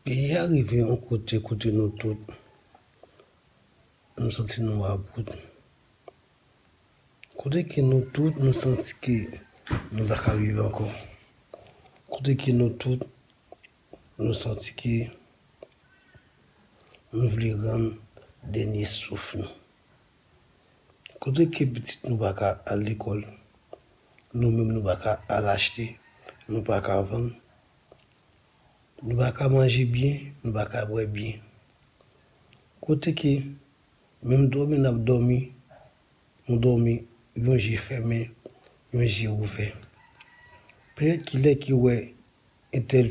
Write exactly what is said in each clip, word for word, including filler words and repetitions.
Peyi a rive yon kote kote nou tout nou santi nou about. Kote ke nou tout nou santi ke nou pa ka viv ankò. Kote ke nou tout nou santi ke nou vle rann dènye souf nou. Kote ke pitit nou pa ka al lekòl, nou menm nou pa ka al achte, nou pa ka vann, nou pa ka manje byen, nou pa ka bwè byen. Kote ke menm dòmi n ap dòmi, nou dòmi yon je fèmen, yon je ouvè. Pèyèt kilè ki wè entèl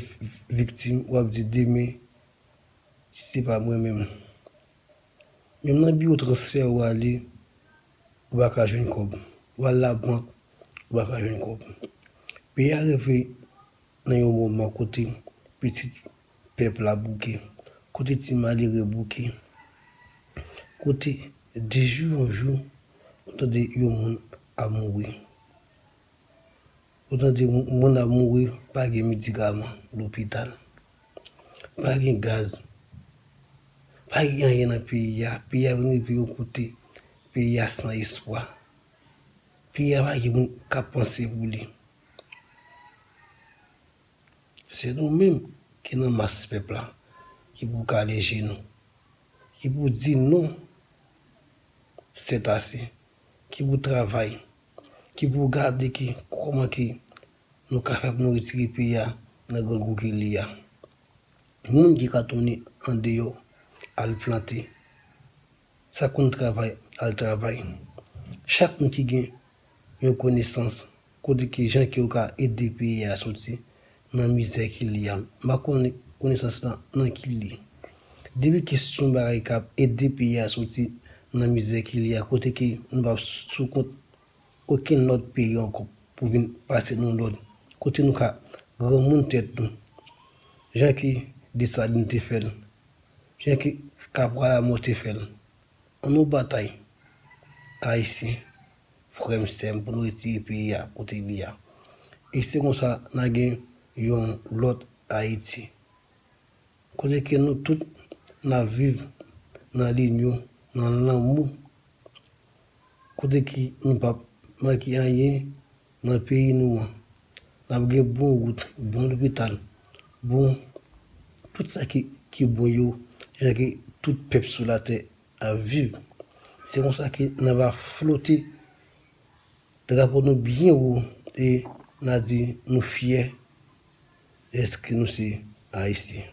viktim, w ap di demen, si se pa mwen menm. Menm nan biwo transfè ou ale, ou pa ka jwenn kòb. Ou al labank, ou pa ka jwenn kòb. Peyi a rive nan yon moman kote pitit pèp la bouke, kote ti malere bouke, kote de jou an jou, ou tande yon moun ap mouri. Ou tande moun ap mouri, pa gen medikaman lopital, pa gen gaz, pa gen anyen nan peyi a. Peyi a vin rive yon kote, peyi a san espwa. Peyi a pa gen moun k ap panse pou li. Se nou menm ki nan mas pèp la ki pou kale je nou, ki pou di non, sètase, ki pou travay, ki pou gade ki kòman ki nou ka fè pou nou retire peyi a nan grangou ke li a. Moun ki ka tounen andeyò al plante, sa konn travay al travay. Chak moun ki gen yon konesans kote ke jan ke yo ka ede peyi a soti nan mizè ke li a. M pa konnen konesans lan nan ki li. Depi ke se yon bagay k ap ede peyi a soti nan mizè ke li a, kote ke nou p ap sou kont okenn lòt peyi ankò pou vin pase nou lòd, kote nou ka granmoun tèt nou, jan ke Desalin te fè l, jan ke Kapra Lamò te fè l. Ann nou batay, Ayisyen, frè m, sè m, pou nou retire peyi a kote li a. E se konsa n a gen yon lòt Ayiti. Kote ke nou tout n ap viv nan linyon, nan lanmou. Kote ke nou p ap manke anyen nan peyi nou an. N ap gen bon wout, bon lopital, bon tout sa ki, ki bon yo, jan ke tout pèp sou latè ap viv. Se konsa ke n ap flote drapo nou byen wo e n a di nou fyè dèske nou se Ayisyen.